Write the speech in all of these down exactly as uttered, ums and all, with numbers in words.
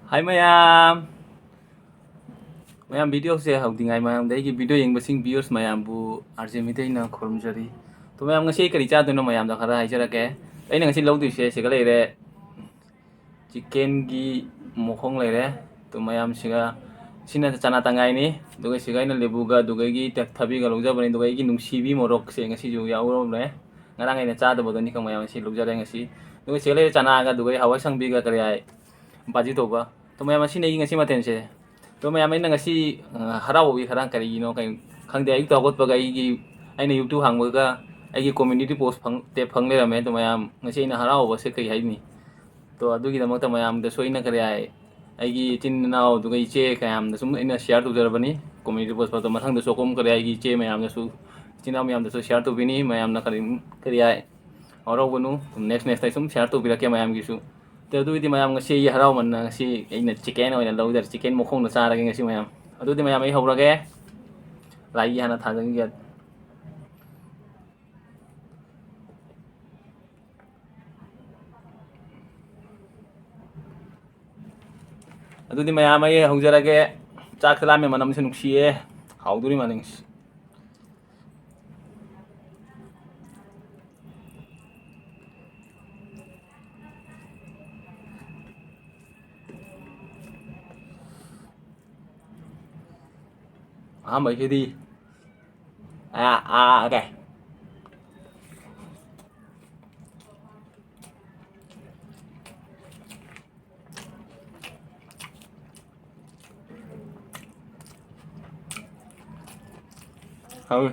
ꯍꯥꯏ ꯃꯌꯥꯝ꯫ ꯃꯌꯥꯝ, ꯚꯤꯗꯤꯑꯣꯁꯦ ꯍꯧꯗ꯭ꯔꯤꯉꯩ ꯃꯌꯥꯝꯗ ꯑꯩꯒꯤ ꯚꯤꯗꯤꯑꯣ ꯌꯦꯡꯕꯁꯤꯡ, ꯚꯤꯌꯨꯔꯁ ꯃꯌꯥꯝꯕꯨ ꯑꯥꯔ ꯖꯦ ꯃꯤꯇꯩꯅ ꯈꯨꯔꯨꯝꯖꯔꯤ꯫ ꯇꯣ ꯃꯌꯥꯝ, ꯉꯁꯤ ꯑꯩ ꯀꯔꯤ ꯆꯥꯗꯣꯏꯅꯣ ꯃꯌꯥꯝꯗ ꯈꯔ ꯍꯥꯏꯖꯔꯛꯀꯦ꯫ ꯑꯩꯅ ꯉꯁꯤ ꯂꯧꯗꯣꯏꯁꯦ ꯁꯤꯒ ꯂꯩꯔꯦ, ꯆꯤꯛꯀꯦꯟꯒꯤ ꯃꯈꯣꯡ ꯂꯩꯔꯦ꯫ ꯇꯣ ꯃꯌꯥꯝꯁꯤꯒ, ꯁꯤꯅ ꯆꯅꯥ ꯇꯪꯉꯥꯏꯅꯤ꯫ ꯑꯗꯨꯒ ꯁꯤꯒ ꯑꯩꯅ ꯂꯦꯕꯨꯒ ꯑꯗꯨꯒ ꯑꯩꯒꯤ ꯊ-, ꯊꯕꯤꯒ ꯂꯧꯖꯕꯅꯤ꯫ ꯑꯗꯨꯒ ꯑꯩꯒꯤ ꯅꯨꯡꯁꯤꯕꯤ ꯃꯣꯔꯣꯛꯁꯦ ꯉꯁꯤꯁꯨ ꯌꯥꯎꯔꯝꯂꯦ꯫ ꯉꯔꯥꯡ ꯑꯩꯅ ꯆꯥꯗꯕꯗꯣ ꯑꯅꯤꯈꯛ ꯃꯌꯥꯝ ꯉꯁꯤ ꯂꯧꯖꯔꯦ ꯉꯁꯤ꯫ ꯑꯗꯨꯒ ꯁꯤꯒ ꯂꯩꯔꯦ ꯆꯅꯥꯒ ꯑꯗꯨꯒ ꯑꯩ ꯍꯋꯥꯏ ꯑꯁꯥꯡꯕꯤꯒ ꯀꯔꯤ ꯍꯥꯏ, ꯕꯥꯖꯤ ꯇꯧꯕ꯫ ꯇꯣ ꯃꯌꯥꯝ, ꯑꯁꯤꯅ ꯑꯩꯒꯤ ꯉꯁꯤ ꯃꯊꯦꯜꯁꯦ꯫ ꯇꯣ ꯃꯌꯥꯝ, ꯑꯩꯅ ꯉꯁꯤ, ꯑ, ꯍꯔꯥꯎꯕꯒꯤ ꯈꯔ ꯀꯔꯤꯒꯤꯅꯣ ꯀꯩ-, ꯈꯪꯗꯦ, ꯑꯌꯨꯛꯇ ꯍꯧꯒꯠꯄꯒ ꯑꯩꯒꯤ, ꯑꯩꯅ YouTube ꯍꯥꯡꯕꯒ ꯑꯩꯒꯤ ꯀꯝꯃ꯭ꯌꯨꯅꯤꯇꯤ ꯄꯣꯁ ꯐꯪ-, ꯇꯦꯞ ꯐꯪ ꯂꯩꯔꯝꯃꯦ꯫ ꯇꯣ ꯃꯌꯥꯝ, ꯉꯁꯤ ꯑꯩꯅ ꯍꯔꯥꯎꯕꯁꯦ ꯀꯩ ꯍꯥꯏꯅꯤ? ꯇꯣ ꯑꯗꯨꯒꯤꯗꯃꯛꯇ ꯃꯌꯥꯝꯗꯁꯨ ꯑꯩꯅ ꯀꯔꯤ ꯍꯥꯏ, ꯑꯩꯒꯤ ꯏꯆꯤꯟ ꯏꯅꯥꯎ ꯑꯗꯨꯒ ꯏꯆꯦ ꯀꯌꯥꯝꯗ ꯁꯨꯝ ꯑꯩꯅ ꯁꯤꯌꯥꯔ ꯇꯧꯖꯔꯕꯅꯤ꯫ ꯀꯝꯃ꯭ꯌꯨꯅꯤꯇꯤ ꯄꯣꯁ ꯐꯪꯗꯣ ꯃꯊꯪꯗꯁꯨ ꯑꯩꯈꯣꯏ ꯀꯔꯤ ꯍꯥꯏꯒꯤ ꯏꯆꯦ ꯃꯌꯥꯝꯗꯁꯨ, ꯏꯆꯤꯟ ꯏꯅꯥꯎ ꯃꯌꯥꯝꯗꯁꯨ ꯁꯤꯌꯥꯔ ꯇꯧꯕꯤꯅꯤ꯫ ꯃꯌꯥꯝꯅ ꯀꯔꯤ, ꯀꯔꯤ ꯍꯥꯏ, ꯍꯔꯥꯎꯒꯅꯨ꯫ ꯅꯦꯛꯁ, ꯅꯦꯛꯁꯇ ꯑꯩ ꯁꯨꯝ ꯁꯤꯌꯥꯔ ꯇꯧꯕꯤꯔꯛꯀꯦ ꯃꯌꯥꯝꯒꯤꯁꯨ꯫ ꯇꯣ ꯑꯗꯨꯒꯤꯗꯤ ꯃꯌꯥꯝ, ꯉꯁꯤ ꯑꯩ ꯍꯔꯥꯎꯃꯟꯅ ꯉꯁꯤ ꯑꯩꯅ ꯆꯤꯛꯀꯦꯟ ꯑꯣꯏꯅ ꯂꯧꯖꯔꯦ꯫ ꯆꯤꯛꯀꯦꯟ ꯃꯈꯣꯡꯗꯣ ꯆꯥꯔꯒꯦ ꯉꯁꯤ ꯃꯌꯥꯝ꯫ ꯑꯗꯨꯗꯤ ꯃꯌꯥꯝ, ꯑꯩ ꯍꯧꯔꯒꯦ꯫ ꯂꯥꯏꯒꯤ ꯍꯥꯟꯅ ꯊꯥꯖꯟꯒꯦ꯫ ꯑꯗꯨꯗꯤ ꯃꯌꯥꯝ, ꯑꯩ ꯍꯧꯖꯔꯒꯦ꯫ ꯆꯥꯛꯁꯦ ꯂꯥꯝꯃꯦ, ꯃꯅꯝꯁꯦ ꯅꯨꯡꯁꯤꯌꯦ꯫ ꯍꯥꯎꯗꯣꯔꯤ ꯃꯥꯜꯂꯦ ꯉꯁꯤ꯫ ꯑꯍꯥꯟꯕꯩꯁꯤꯗꯤ, ꯑꯥ, ꯑꯥ, okay꯫ ꯍꯥꯎꯋꯤ꯫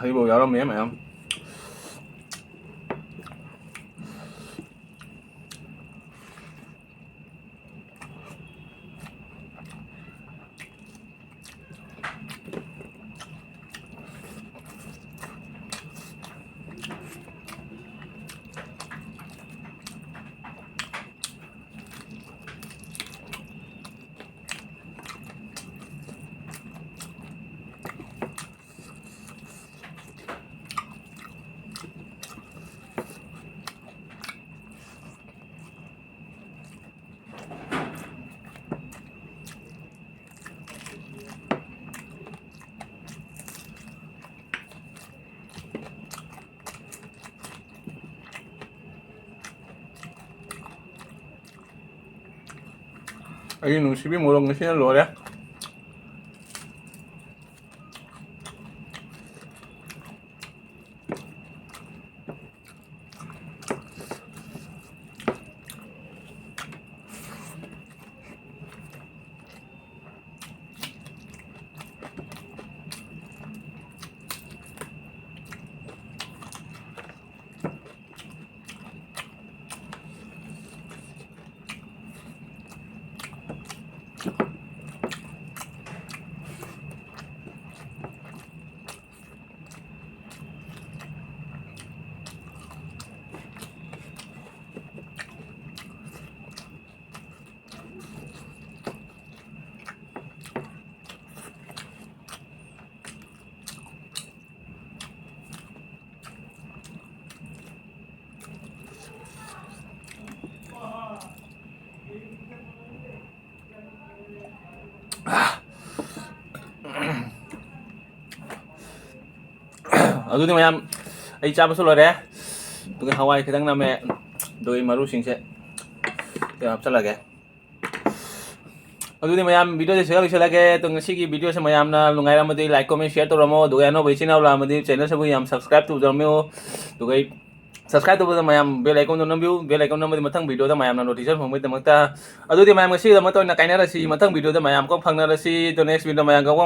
ꯍꯩꯕꯧ ꯌꯥꯎꯔꯝꯃꯦ ꯃꯌꯥꯝ꯫ ꯑꯩꯒꯤ ꯅꯨꯡꯁꯤꯕꯤ ꯃꯣꯔꯣꯛ ꯉꯁꯤꯅ ꯂꯣꯏꯔꯦ꯫ ꯑꯗꯨꯗꯤ ꯃꯌꯥꯝ, ꯑꯩ ꯆꯥꯕꯁꯨ ꯂꯣꯏꯔꯦ꯫ ꯑꯗꯨꯒ ꯍꯋꯥꯏ ꯈꯤꯇꯪ ꯅꯝꯃꯦ꯫ ꯑꯗꯨꯒꯤ ꯃꯔꯨꯁꯤꯡꯁꯦ ꯁꯤꯗ ꯍꯥꯞꯆꯤꯜꯂꯒꯦ꯫ ꯑꯗꯨꯗꯤ ꯃꯌꯥꯝ, video ꯁꯦ ꯁꯤꯗ ꯂꯣꯏꯁꯤꯜꯂꯒꯦ꯫ ꯑꯗꯣ ꯉꯁꯤꯒꯤ video ꯁꯦ ꯃꯌꯥꯝꯅ ꯅꯨꯡꯉꯥꯏꯔꯝꯃꯗꯤ like, comment, share ꯇꯧꯔꯝꯃꯣ꯫ ꯑꯗꯨꯒ ꯑꯅꯧꯕ ꯏꯆꯤꯟ ꯏꯅꯥꯎ ꯂꯥꯛꯑꯝꯃꯗꯤ channel ꯁꯤꯕꯨ ꯌꯥꯝ subscribe ꯇꯧꯖꯔꯝꯃꯨ꯫ ꯑꯗꯨꯒ subscribe ꯇꯧꯕꯗ ꯃꯌꯥꯝ bell icon ꯗꯣ ꯅꯝꯕꯤꯌꯨ꯫ Bell icon ꯅꯝꯕꯗꯤ ꯃꯊꯪ video ꯗ ꯃꯌꯥꯝꯅ notification ꯐꯪꯕꯒꯤꯗꯃꯛꯇ꯫ ꯑꯗꯨꯗꯤ ꯃꯌꯥꯝ, ꯉꯁꯤꯒꯤꯗꯃꯛꯇ ꯑꯣꯏꯅ ꯀꯥꯏꯅꯔꯁꯤ꯫ ꯃꯊꯪ video ꯗ ꯃꯌꯥꯝ ꯀꯣꯛ ꯐꯪꯅꯔꯁꯤ꯫ ꯑꯗꯣ next video ꯗ ꯃꯌꯥꯝ ꯀꯣꯛ